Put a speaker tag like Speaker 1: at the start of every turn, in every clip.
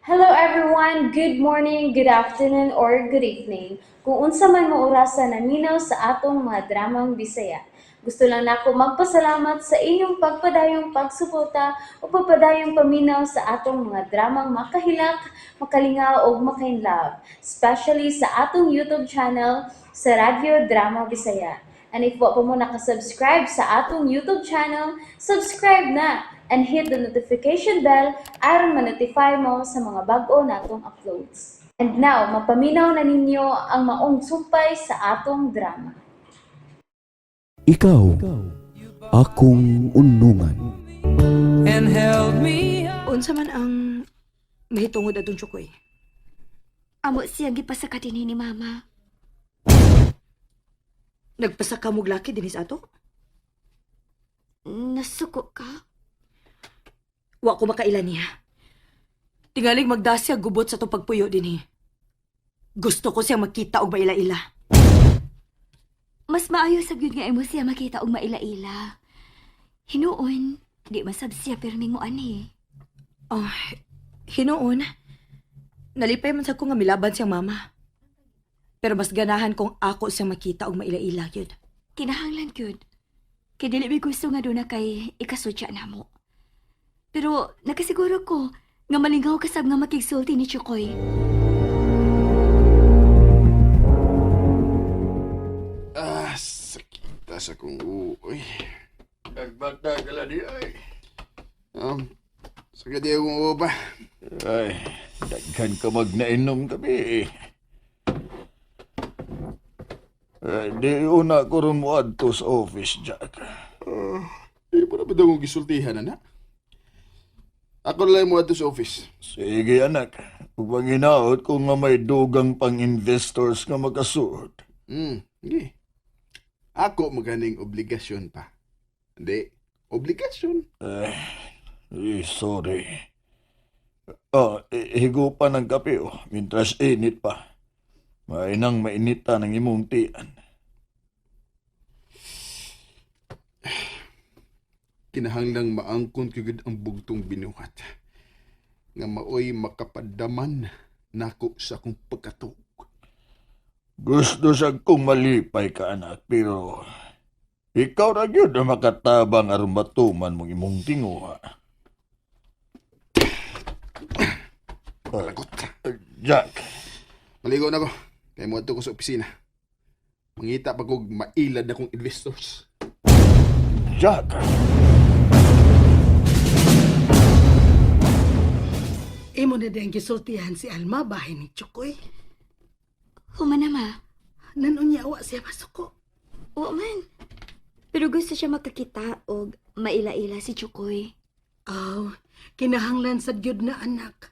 Speaker 1: Hello everyone! Good morning, good afternoon, or good evening. Kung unsa man mo orasa naminaw sa atong mga dramang Bisaya. Gusto lang nako magpasalamat sa inyong pagpadayong pagsuporta o pagpadayong paminaw sa atong mga dramang makahilak, makalingaw ug makainlove, especially sa atong YouTube channel sa Radyo Drama Bisaya. And if wa pa mo nakasubscribe sa atong YouTube channel, subscribe na and hit the notification bell aron ma-notify mo sa mga bag-o natong uploads. And now, mapaminaw na ninyo ang maong sumpay sa atong drama.
Speaker 2: Ikaw, akong unungan.
Speaker 3: And held me
Speaker 4: Unsa man ang mahitungod atong Chukoy?
Speaker 5: Amo siyang gipasaka dinhi ni Mama.
Speaker 4: Nagpasaka mo og laki dinhi sa ato?
Speaker 5: Nasuko ka?
Speaker 4: Wa ko makaila niya. Tingalig magdasi ang gubot sa itong pagpuyo dinhi. Gusto ko siyang makita og maila-ila.
Speaker 5: Mas maayo sa gyud nga imo siya makita og maila-ila. Hinuon, di masab siya pirming mo anhi.
Speaker 4: Oh, hinuon. Nalipay man sa ko nga milaban siyang mama. Pero mas ganahan kong ako siyang makita og maila-ila gyud.
Speaker 5: Kinahanglan gyud. Kay dili mi gusto nga duna kay ikasudya namo. Pero nakasiguro ko nga malingaw ka sab nga makigsulti ni Chukoy.
Speaker 6: Ah, sakita sa kong uoy.
Speaker 7: Nagbata ka lang di ay.
Speaker 6: Sakit di akong uo pa.
Speaker 7: Ay, daghan ka magnainom tabi. Ay, di una ko ron mo adto sa office, Jack.
Speaker 6: Di mo na ba daw kong gisultihan, anak? Ako na lang mo ato sa office.
Speaker 7: Sige, anak. Ug panginaot ko nga may dugang pang investors nga makasuot.
Speaker 6: Sige. Ako maganing obligasyon pa. Hindi, obligasyon.
Speaker 7: Ay, eh, sorry. Ah, higupa ng kape, oh, mintras init pa. Mainang mainita ng imong tian.
Speaker 6: Kinahanglang maangkon ko gud ang bugtong binuhat. Nga maoy makapadaman nako sa akong pagkatuog.
Speaker 7: Gusto sa kong malipay ka, anak, pero ikaw ra gyud ang makatabang aron matuman mong imong tinguha.
Speaker 6: Lagot.
Speaker 7: Jack,
Speaker 6: Maligo na ko. Kaya mo ko sa opisina. Mangita pa kog mailad akong investors.
Speaker 7: Jack,
Speaker 8: Imo na din gisultihan si Alma bahin ni Chukoy.
Speaker 5: Human na ma.
Speaker 8: Nanunya wa siya masuko.
Speaker 5: Oo man. Pero gusto siya makakita og maila-ila si Chukoy.
Speaker 8: Aw, kinahanglan sad gyud na anak.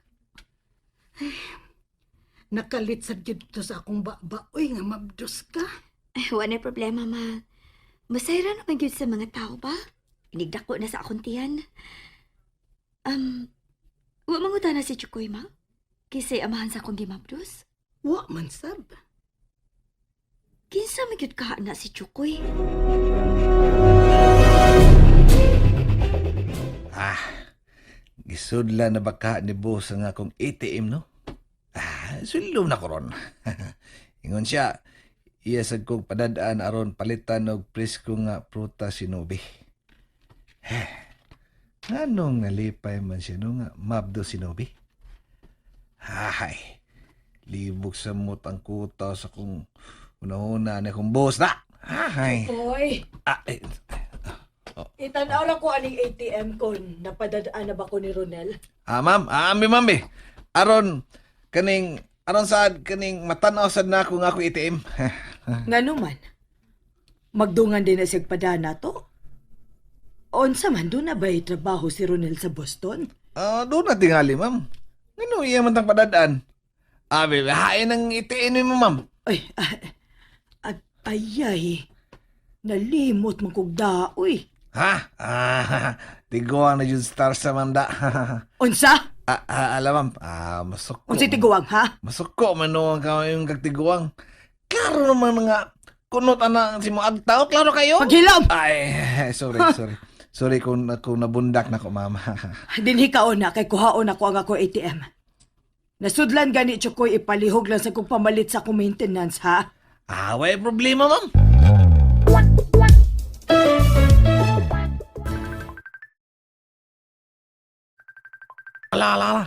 Speaker 8: Ay, nakalit sad gyud to sa akong baba. Uy, nga mabdos ka.
Speaker 5: Ay, wala na problema, ma. Masayra naman gyud sa mga tao ba? Inigdako na sa akong tiyan. Wa manguta na si Chukoy, ma? Kisay amahan sa akong gimabdos?
Speaker 8: Wa man sab.
Speaker 5: Kinsa man gyud ka na si Chukoy?
Speaker 9: Ah, gisudla na baka ni boss ang akong ATM, no? Ah, sulom na ko ron. Ingon siya, iya sad kong padadaan aron palitan og presko nga prutas sinubi. Eh, nganong nalipay man siya no nga mabdo sinubi? Hay, libog sa mot ang kuta sa kong una-una na kong boss na. Hay.
Speaker 4: Hoy,
Speaker 9: Ah, eh,
Speaker 4: itanaw lang ko aning ATM ko. Napadadaan na ba ko ni Ronel?
Speaker 9: Ah, ma'am. Ah, ambi, ma'am, eh. Aron, kaning, aron saad, kaning matanaw sad na ako nga ako ATM.
Speaker 4: Ngano man? Magdungan din na siyang padana to. Unsa man doon na ba'y trabaho si Ronel sa Boston?
Speaker 9: Ah, doon na tingali, ma'am. Ngano iya man tang padadaan? Ah, bebe, hain ang ATM mo, ma'am.
Speaker 4: Ay, ay, ay, nalimot man kog daoy.
Speaker 9: Ha? Ah, tiguang na yun star sa ma'am da.
Speaker 4: Unsa?
Speaker 9: Ah, ah, alam, ma'am. Ah, masuko.
Speaker 4: Unsa tiguang ha?
Speaker 9: Masuko man no ang yung kagtiguang. Klaro naman nga, kunot ana si mo agtao, klaro kayo?
Speaker 4: Paghilom!
Speaker 9: Ay, sorry, sorry. Sorry kung nabundak na ko, ma'am.
Speaker 4: Dinhi kaon na kay kuhaon ako ang ako ATM.
Speaker 8: Nasudlan gani, Chokoy, ipalihog lang sa kong pamalit sa akong maintenance, ha?
Speaker 9: Ah, way problema, ma'am. Ala, ala, ala.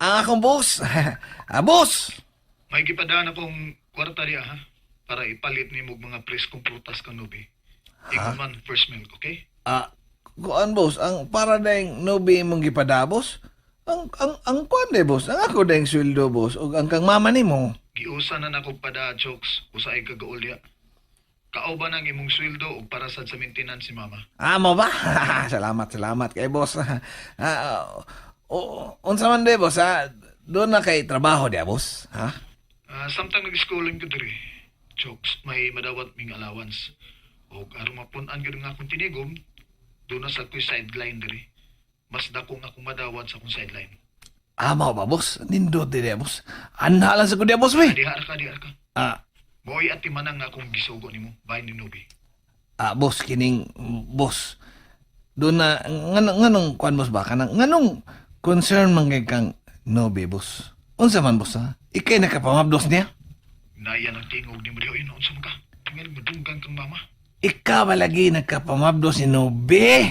Speaker 9: Ang akong boss. Ah, boss!
Speaker 10: May gipadaan akong kwarta diya ha para ipalit nimo og mga preskong prutas kanubi. Ingon man first milk, okay?
Speaker 9: Ah, kuan boss, ang para dayng nubi imong gipada, boss. Ang kuan day, boss, ang ako dayng sweldo, boss, ug ang kang mama nimo.
Speaker 10: Giusa na nako pada jokes usahay ka gaol diya. Kauban ang imong sweldo ug para sad sa maintenance si mama.
Speaker 9: Ah, mo ba? Salamat, salamat kay boss. Ah, o, unsa man day, boss, ha? Doon na kay trabaho diya, boss, ha?
Speaker 10: Ah, samtang nag-schooling ko diri, jokes may madawat ming allowance. Og aron mapun-an gyud nga akong tinigom, doon na sa ko'y sideline diri. Mas dako nga akong madawat sa akong sideline.
Speaker 9: Ah, mao ba, boss? Nindot diya, boss. Anha lang sa ko diya, boss, we.
Speaker 10: Diha ra ka, diha ra ka.
Speaker 9: Ah,
Speaker 10: Mo'y atiman ang akong gisugo nimo, bahin ni Nubi.
Speaker 9: Ah, boss, kining, boss. Doon na, nganong, kuan, boss ba? Kanang, nganong concern man kay kang Nobi, boss? Unsa man, boss, ha? Ikay nakapamabdos niya?
Speaker 10: Naya ng tingog ni Mario, inoon sa mga. Tingal madunggan kang mama.
Speaker 9: Ikaw ba lagi nakapamabdos ni Nobi?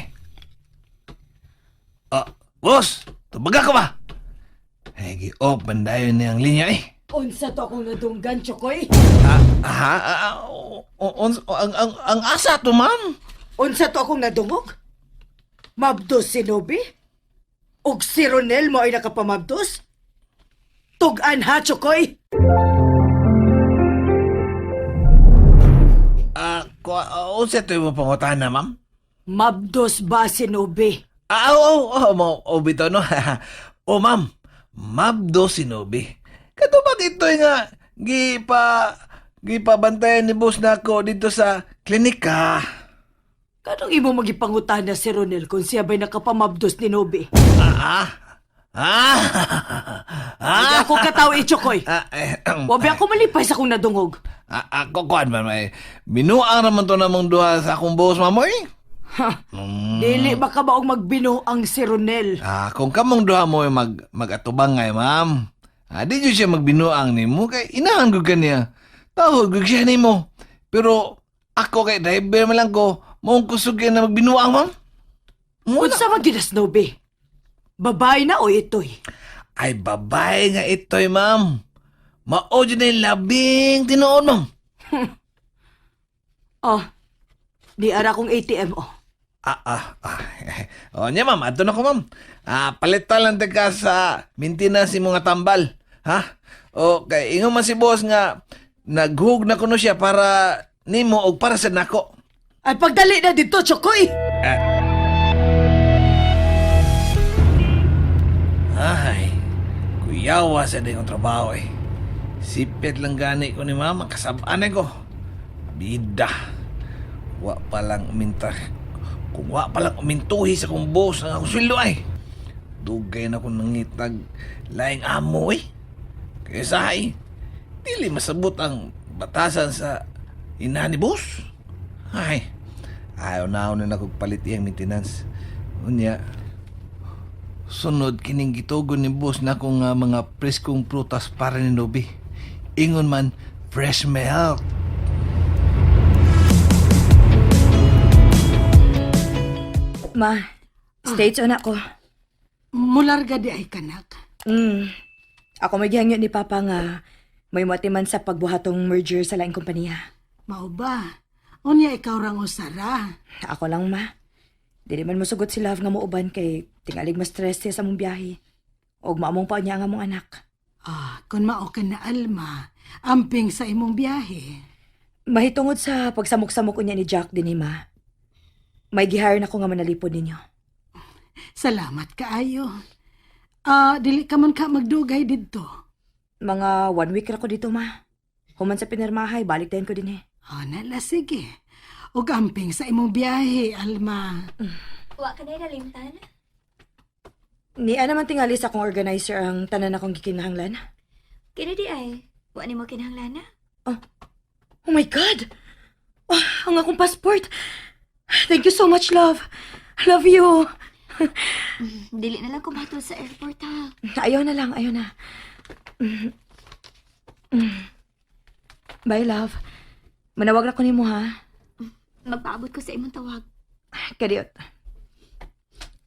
Speaker 9: Ah, boss, tubaga ka ba? Ay, gi-off man dayon niyang linya, eh.
Speaker 8: Unsa to akong nadunggan, Chokoy?
Speaker 9: Ah, aha, ah, ah, ang asa to, ma'am.
Speaker 8: Unsa to akong nadungog? Mabdos si Nobi? Og si Ronel mo ay nakapamabdos? Tugan ha, Chokoy?
Speaker 9: Ah, unsa to yung pangutana, ma'am?
Speaker 8: Mabdos ba si Nobi?
Speaker 9: Ah, oo, oo, mo, oh, bitaw, no? Oh, ma'am, mabdo si Nobi. Kato bakit ito'y nga, gipa bantayan ni boss nako dito sa klinika.
Speaker 8: Kanong imo magipangutana si Ronel kung siya ba'y nakapamabdos ni Nobi?
Speaker 9: Ah, ah, ah,
Speaker 8: Hindi
Speaker 9: ah,
Speaker 8: ako kataw eh, Chokoy.
Speaker 9: ah, eh,
Speaker 8: Wabi ako malipay sa akong nadungog.
Speaker 9: ah, ako, kuan man, eh, binuang naman to namang duha sa akong boss, ma'am, oy.
Speaker 8: Ha, dili ba ka baong magbino ang si Ronel?
Speaker 9: Ah, kung kamong duha mo ay mag-atubang ngay, ma'am. Ah, di jud siya magbinuang nimo kay inahan gud kaniya. Tawag gud siya nimo. Pero ako kay driver man lang ko, maong kusog kay na magbinuang, ma'am. Muna.
Speaker 8: Unsa man gyud as Nobi? Babae na o itoy?
Speaker 9: Ay babae nga itoy, ma'am. Mao jud na yung labing tinuod, ma'am.
Speaker 8: Oh, di ara kong ATM oh.
Speaker 9: Ah, ah, ah. O niya, ma'am. Ato na ko, ma'am. Ah, palitan lang ka sa maintenance imong nga tambal. Ha? O, kay ingon man si boss nga naghug na kuno siya para nimo og para sa nako.
Speaker 8: Ay pagdali na dito, Chokoy!
Speaker 9: Ay, kuyawa sa dingong trabaho eh. Sipit lang gani ko ni mama, kasabaan ko. Bida. Wa pa lang uminta. Kung wa pa lang umintuhi sa kong boss ang akong sweldo ay. Dugay na kong nangitag laing amo eh. Kaysa ay, dili masabot ang batasan sa ina ni boss. Ay, ayaw na ako na nakong palit iyang maintenance. Unya, sunod kining gitugon ni boss na akong nga mga preskong prutas para ni Nobi. Ingon man, fresh milk.
Speaker 4: Ma, States on ako.
Speaker 8: Mularga di ay kanak.
Speaker 4: Ako may gihangyo ni Papa nga may matiman sa pagbuhatong merger sa laing kompanya.
Speaker 8: Mao ba? Unya ikaw rang usara.
Speaker 4: Ako lang, ma. Dili man mosugot si Love nga muuban kay tingalig mas stress siya sa mong biyahe. Og maamong pa niya ang among anak.
Speaker 8: Ah, kung mao ka na Alma, amping sa imong biyahe.
Speaker 4: Mahitungod sa pagsamok-samok unya ni Jack din ma. May gihire na ko nga manalipod ninyo.
Speaker 8: Salamat kaayo. Ah, dili ka man ka magdugay didto.
Speaker 4: Mga one week ra ko dito, ma. Human sa pinirmahay, balik din ko din eh.
Speaker 8: Ah, nala sige. Ug amping sa imong biyahe, Alma.
Speaker 5: Wa ka na nalimtan?
Speaker 4: Niya naman tingali sa akong organizer ang tanan akong gikinahanglan.
Speaker 5: Kini di ay, wa nimo kinahanglan na?
Speaker 4: Oh my God! Oh, ang akong passport! Thank you so much, love. Love you.
Speaker 5: Dili na lang kumatol sa airport ha.
Speaker 4: Ayaw na lang, ayaw na. Bye, love. Manawag ra ko nimo ha.
Speaker 5: Magpaabot ko sa imong tawag.
Speaker 4: Kadiot.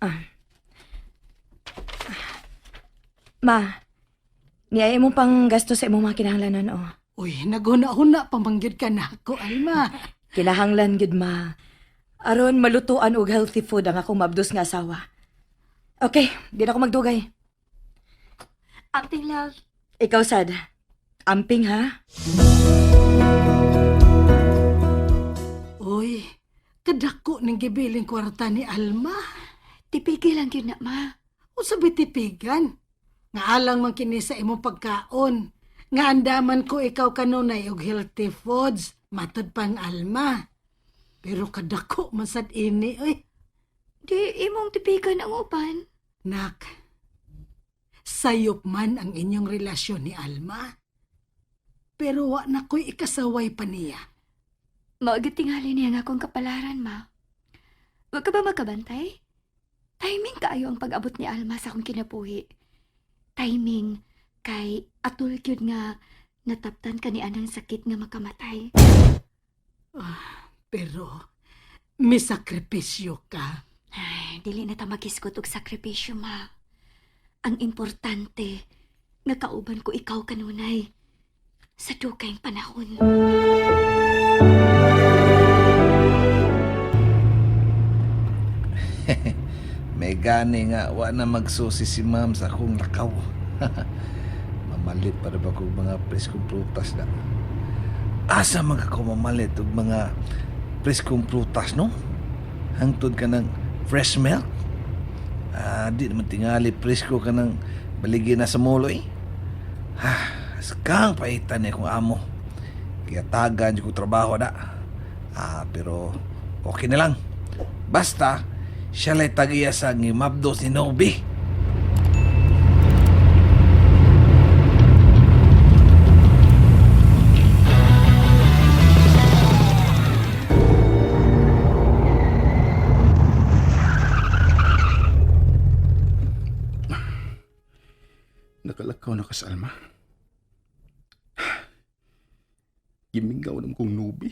Speaker 4: Ah. Ma, niya imong pang gasto sa imong mga kinahanglanon, oh.
Speaker 8: Uy, naghuna-huna pamanggid ka na ako, Alma.
Speaker 4: Kinahanglan gyud ma. Aron malutuan og healthy food ang akong mabdos nga asawa. Okay, di na ako magdugay.
Speaker 5: Amping, love.
Speaker 4: Ikaw sad. Amping ha?
Speaker 8: Uy, kadako ning gibiling kwarta ni Alma.
Speaker 5: Tipigi lang yun na, ma.
Speaker 8: Unsa ba tipigan? Nga alang man kini sa imong pagkaon. Nga andaman ko ikaw kanunay og healthy foods, matud pang Alma. Pero kadako man sad ini, uy.
Speaker 5: Di imong tipigan ang uban.
Speaker 8: Nak, sayop man ang inyong relasyon ni Alma. Pero wa na ko'y ikasaway pa niya.
Speaker 5: Mao gyud tingali niya nga akong kapalaran, ma. Wa ka ba makabantay? Timing kaayo ang pag-abot ni Alma sa akong kinabuhi. Timing kay atul gyud nga nataptan ka ni anang sakit nga makamatay.
Speaker 8: Pero may sakripisyo ka.
Speaker 5: Ay, dili na ta magisgot og sakripisyo, ma. Ang importante, nga kauban ko ikaw kanunay sa dugayng panahon.
Speaker 9: May gani nga, wa na magsusi si ma'am sa akong lakaw. Mamalit para ba kong mga preskong prutas na. Asa man ka ko mamalit og mga preskong prutas, no? Hangtod ka ng fresh milk? Ah, di naman tingali presko ka ng baligyan na sa molo, eh. Ha, askang paitan ni akong amo. Kaya tagan ko trabaho na. Ah, pero okay na lang. Basta, siya lay tag-iya sa ngimabdo si Nobi.
Speaker 6: Nakalakaw na ka sa Alma. Gimingaw naman kong nubi.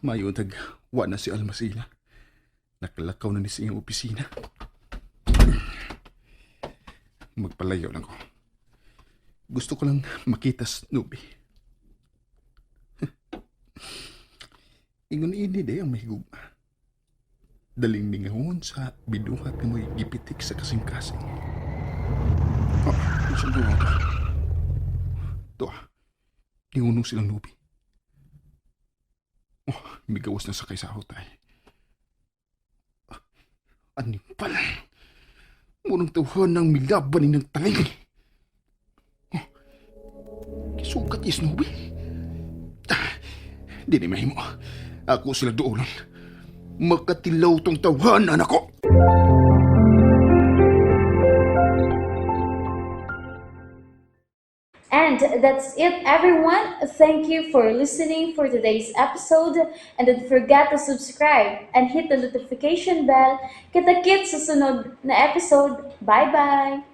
Speaker 6: Mayo tag, wa na si Alma sila. Nakalakaw na ni sa iyang opisina. Magpalayo lang ko. Gusto ko lang makita sa nubi. Ingon ini day ang mahigugma. Daling mingahon sa biduhat nga mo'y gipitik sa kasing-kasing. Oh, saan ko to? To ah, niunong silang nubi. Oh, migawas na sakay sa hotay. Ah, ano pala? Munang tawhan ng milaban ng taling. Oh, kisukat is nubi. Ah, di ni mahimo. Ako sila doolon. Makatilaw tong tawhanan ako.
Speaker 1: And that's it, everyone. Thank you for listening for today's episode. And don't forget to subscribe and hit the notification bell. Kita-kits sa sunod na episode. Bye-bye!